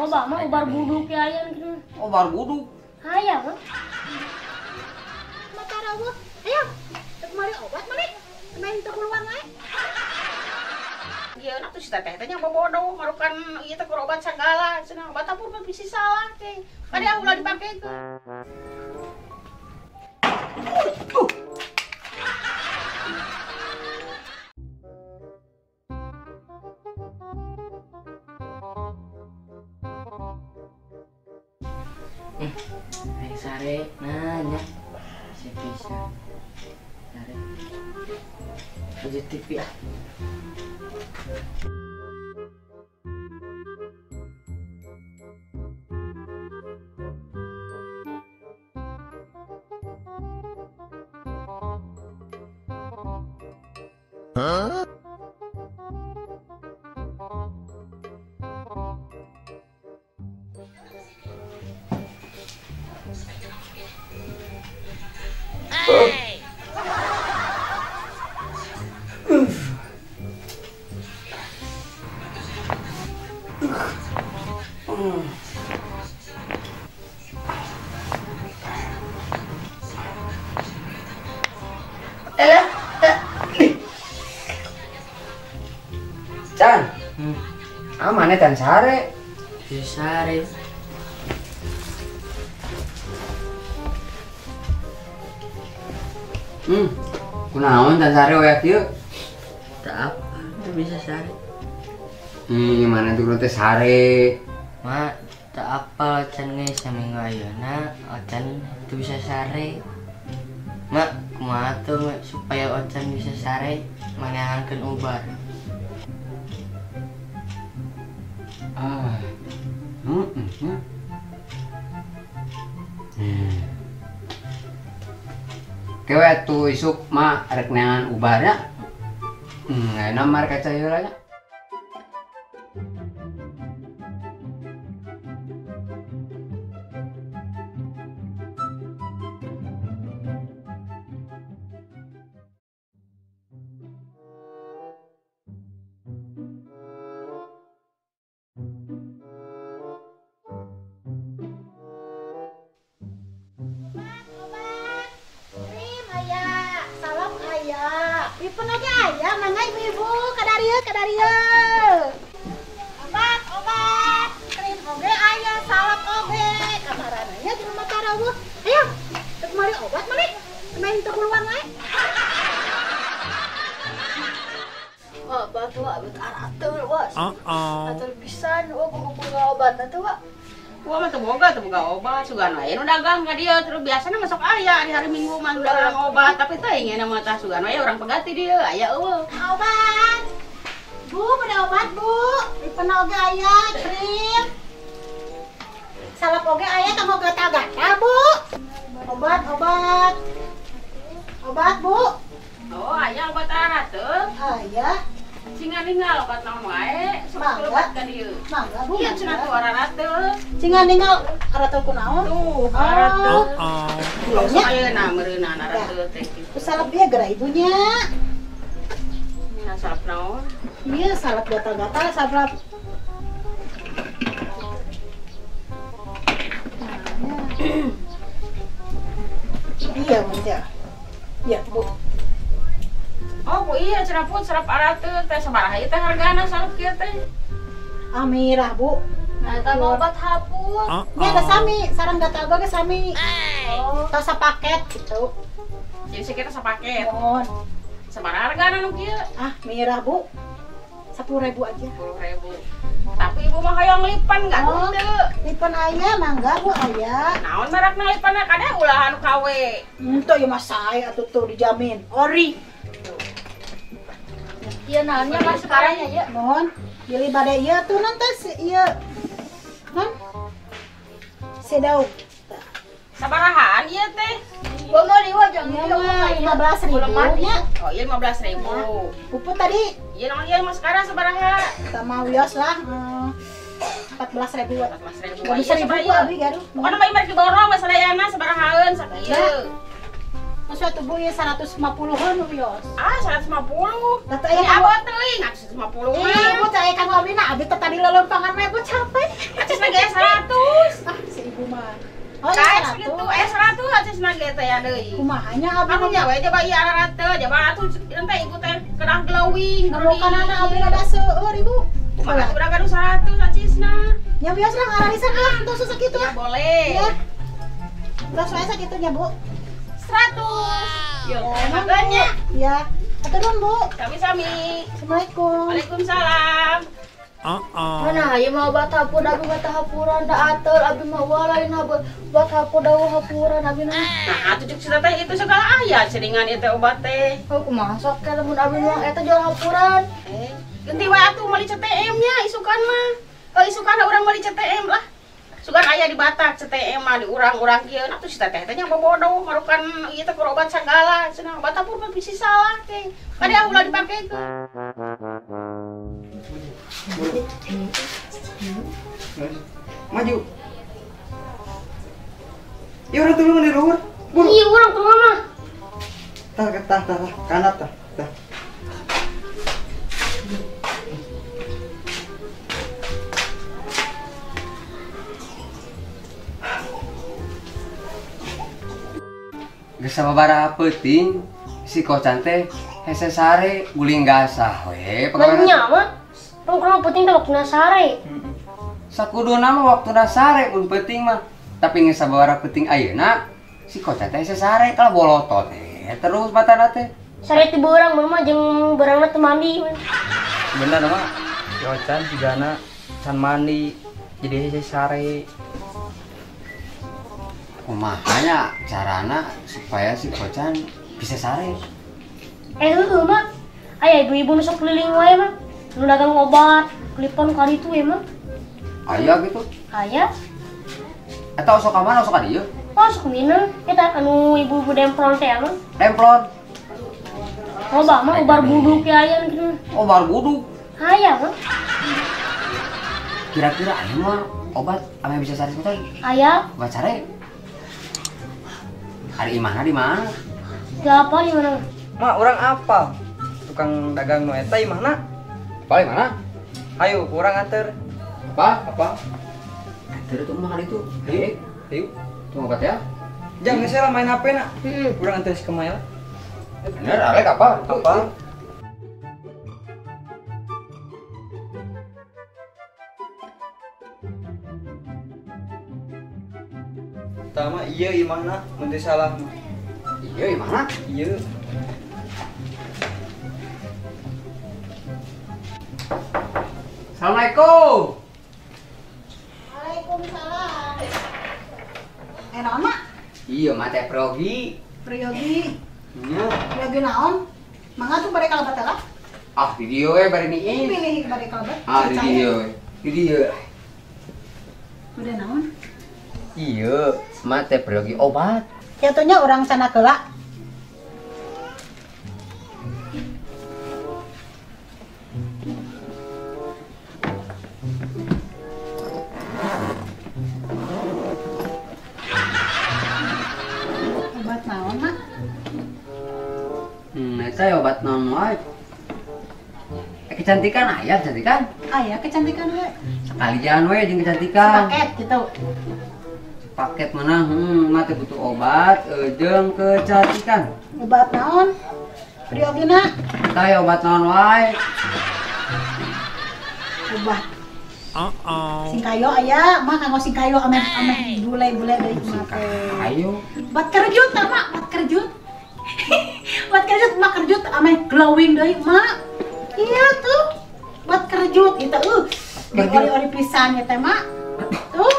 Loba mah ubar buduk ya aya kitu. Obar buduk. Hayang mah. Mata rawuh. Ayo, teu meuli obat maneh. Main teu keluar wae. Ieu na tuh si teteh teh nya bobodoh marukan ieu teh keur obat sagala cenah obat apur mah bisi salah teh. Kade ulah dipakekeun. Ayo sare nanya si bisa sare aja TV ah. Huh? Hey. Chan, mana tan sare? Sare. Kunaon tan sare we kieu? Tak apa, itu bisa sare. Mana tuh teh sare? Ma, tak apa ocan geus saminggu ayeuna, ocan itu bisa sare. Ma, kumaha tuh supaya ocan bisa sare manehankeun ubar. Ah. Kewe tuh isuk mah rek neangan ubarnya. Ayeuna mah rek kaca heula nya. Pipun oge aya mangga ibu-ibu kadarieu kadarieu. Obat obat krim oge aya salep oge kamarana nya di rumah tarawuh. Ayo teu meuli obat maneh. Main teu keluar wae. Obat wa abet arateul wa. Atur pisan wa boga obat teh wa. Gua mah teu boga obat, sugan wae nu dagang ka dieu terus biasana masuk aya di hari Minggu mah nu dagang obat, tapi teuing nya mah tah sugan wae urang pegati dieu aya eueuh. Obat. Bu, pada obat, Bu. Ripen oge aya, krim. Salep oge aya kanggo gatal-gatal, Bu. Obat, obat. Obat, Bu. Oh, aya obat arateul. Aya. Cingan ninggal obat naon wae, sok obat ka dieu. Mangga, Bu. Ieu cenah tuh arateul. Cingan ninggal arateul kunaon? Tuh, arateul. Heeh. Ayeuna meureunna arateul teh kitu. Salep ieu geura ibunya. Nya salep naon? Ieu salep gatal-gatal, salep. Iya, Bu. Ya, Bu. Oh, bu iya cenah pun serap arateul teh sabaraha ieu teh hargana salep kieu teh? Ah, mirah, Bu. Nah, eta mah obat hapus. Nya ada sami, sareng gatal oge sami. Oh, tos sapaket gitu. Jadi sekitar sapaket. Mohon. Sabaraha hargana nu kieu? Ah, mirah, Bu. 10.000 aja. 10.000. Tapi ibu mah hayang lipan enggak teu. Lipan aya mangga Bu aya. Naon merekna lipanna kade ulah anu KW. Henteu ieu mah sae atuh tuh dijamin. Ori. Ieu naonnya mas sekarang ya? Mohon. Pilih bade ieu tuh nanti si ieu. Non? Sedau. Sabarahaan ieu teh? Gua mau liwa jangan ieu 15.000 nya. Oh, iya 15.000. Puput tadi. Iya naon ieu maskara sabaraha? Sama wios lah. 14.000. 14.000. Gaduh 1.000 ku abi gaduh. Pokona mah ieu mah diborong we sadayana sabarahaeun sakieu. Terus atuh Bu ieu 150-eun wios. Ah, 150. Da teu aya abot teuing, 150 mah. Ih, Bu teu aya kanggo abdi na, abdi teh tadi leuleumpangan mah Bu capek. Acisna ge 100. Ah, si ibu mah. Oh, iya 100. Eh 100 acisna ge teh ya deui. Kumaha nya abdi anu nya we coba ieu ararate, coba atuh teh ibu teh kedah glowing. Merokanana abdi rada seueur ibu. Kumaha urang gaduh 100 acisna. Nya biasa lah ngararisan ah, entos sakitu ah. Boleh. Ya. Terus wae sakitu nya, Bu. 100. Yo, makanya. Ya. Atur nuhun, Bu. Sami-sami. Assalamualaikum. Waalaikumsalam. Mana ieu mah obat hapur abi mah hapuran da atur abi mah lain obat hapur da hapuran abi mah. Nah, atuh cuk teh itu segala aya ceringan ieu teh obat teh. Oh, kumaha sok ke lamun abi mah eta jual hapuran. Ganti wae atuh meuli CTM nya isukan mah. Oh, isukan urang meuli CTM lah. Sugan aya di Batak CTM mah di urang-urang kieu atuh si teteh teh nya bobodoh marukan ieu teh obat sagala cenah obat hapur mah bisi salah teh. Kade ulah dipakekeun. Maju. Ya orang tulungan di luar. Iya orang tulungan mah. Tah tah tah kanat tah tah. Geus sababaraha peuting si Kocan teh hese sare guling gasah we pagawean. Nya mah. Rong penting teh waktuna sare. Sakuduna mah waktuna sare mun penting mah. Tapi geus sababaraha peuting ayeuna si Kocan teh hese sare kalah bolotot teh terus matana teh. Sare teh beurang mah jeung beurangna teu mandi. Bener mah si Kocan sigana can mandi jadi hese sare. Kumaha nya carana supaya si Kocan bisa sare? Heueuh mah. Aya ibu-ibu nu sok keliling wae mah. Nu dagang obat, klipon kali itu ya mah. Aya gitu? Aya. Eta osok ka mana osok ka dieu? Osok minum, eta anu ibu-ibu demplon teh mah. Demplon. Loba mah obar buduk ya aya gitu. Obar buduk. Aya mah. Kira-kira aya mah obat ame bisa sare teh? Aya. Obat sare. Ari imahna di mana? Teu apa di mana? Mah urang apa? Tukang dagang nu eta imahna. Apa di mana? Ayo, kurang anter. Apa? Apa? Anter itu mah itu. Ayo, ayo. Tunggu obat ya. Jangan geus lah main HP na. Kurang anter si Kemal. Bener, arek apa? Apa? Tama iya imahna mun teu salah mah. Iya imahna? Iya. Assalamualaikum. Waalaikumsalam. Naon mak? Iya mah teh Progi. Priyogi. Nya. Priyogi naon? Mangga tuh bade kalebet lah. Ah, di dieu we bari niin. Pilih bade kalebet. Ah, di dieu we. Di dieu. Udah naon? Iya, mah teh Priyogi obat. Jatuhnya orang sana kelak. Obat naon, Mak? Eta obat naon wae. Kecantikan aya, kecantikan. Aya kecantikan we. Sekalian we jeung kecantikan. Paket gitu. Paket mana? Mah teh butuh obat jeung kecantikan. Obat naon? Priogina. Tah obat naon wae? Obat. Singkayo aya, mah kanggo singkayo ameh ameh bule-bule deui mah teh. Singkayo. Obat kerjut tah mak, obat kerjut. Obat kerjut mak kerjut ameh glowing deui mak. Iya tuh. Obat kerjut itu diori-ori pisan ya teh mak. Tuh.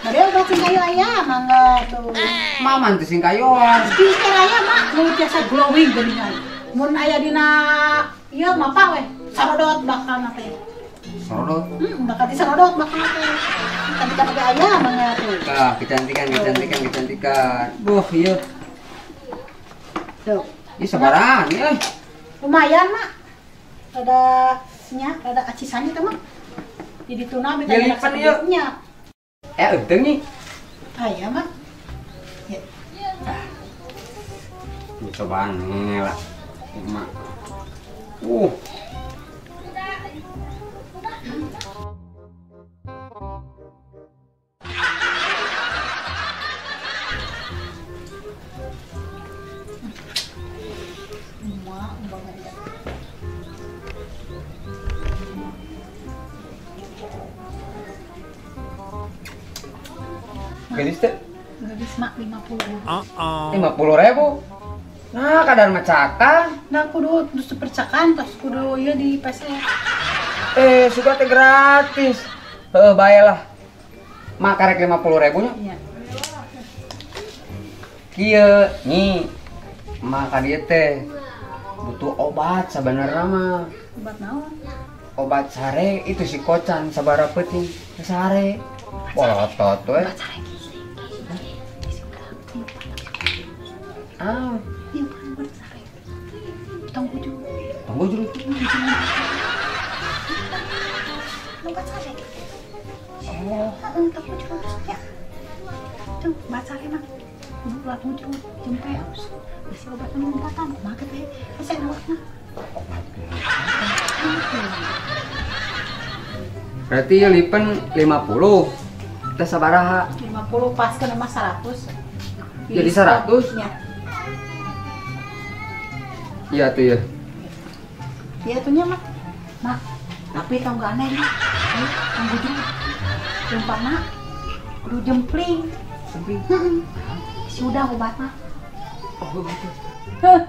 Bade obat singkayo aya mangga tuh. Mama teh singkayoan. Skincare aya mak nu tiasa glowing geuningan. Mun aya dina ieu mapa we. Sarodot bakal teh. Sarodot? Bakal disarodot bakal teh. Cantikan oge aya mangga tuh. Tah, kecantikan, kecantikan, kecantikan. Duh, ieu. Tuh. Ieu sabaraha ieu? Lumayan, Mak. Rada nya, rada acisan itu, Mak. Jadi tuna beta Ya, lipen ieu. nya. Euteung nih. Aya, Mak. Ya. Cobaan nih lah. Emak. Gelis teh? Gelis mak 50.000. 50.000? Nah, kadar macakan. Nah, kudu percakan terus kudu ieu di PC. Suka teh gratis. Heeh, bae lah. Mak karek 50.000 nya. Iya. Kieu nyi. Mak ka dieu teh butuh obat sabenerna mah. Obat naon? Obat sare itu si kocan sabaraha peuting sare. Polotot we. Obat sare ki. Ah. Iya, obat sare. Tong bujur. Tong bujur. Obat sare. Oh. Heeh, tong bujur ya. Tuh, obat sare mah. Kudu ulah bujur, jempe. Bisi obat anu lompatan, kumaha teh? Hese obatna. Obat. Berarti lipen 50. Teh sabaraha? 50 pas kana mah 100. Jadi 100? Ya. Iya tuh ya. Iya tuh nya mah. Mak, tapi tong gak aneh nih. Tong bujur. Jempana kudu jempling. Jempling. Sudah obatna. Oh gitu. Heh.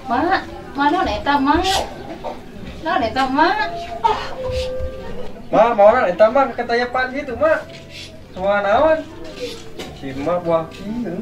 Mak, mana eta mak? Naon eta mak? Ma, mau orang eta mah ketayapan gitu, Mak. Semua naon? Si mak buah kieu.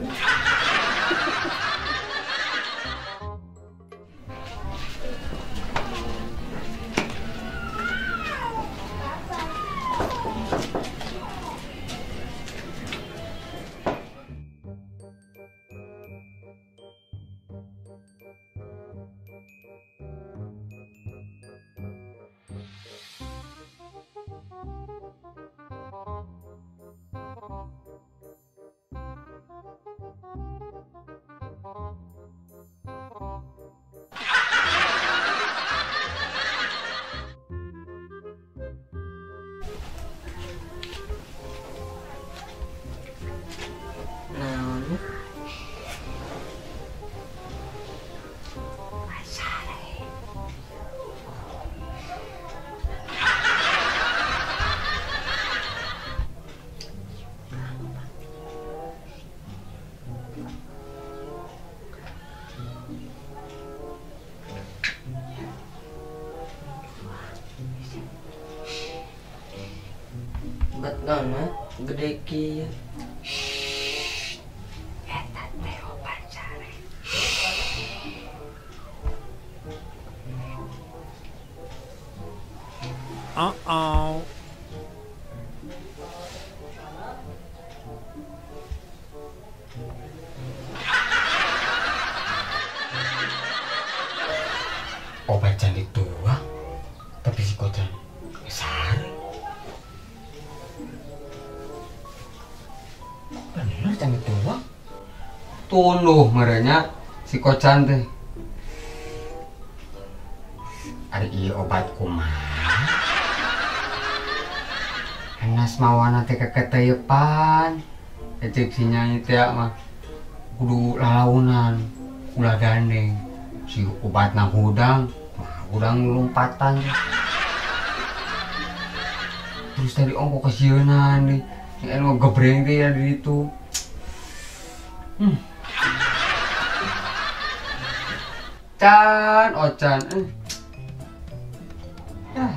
Obat naon mah gede kieu. Eta teh obat sare. Uh-oh. Obat can dituang, tapi si Kocan sare. Bener can dituang. Tunduh merenya si Kocan teh. Ari ieu obat kumaha? Enas mawana teh keketeyepan. Ecek si nyai teh mah kudu lalaunan, ulah gandeng. Si obatna hudang, mah hudang lompatan. Terus tadi ongko kasieunan deui. Anu gebreng teh ya di ditu. Can, ocan. Ah.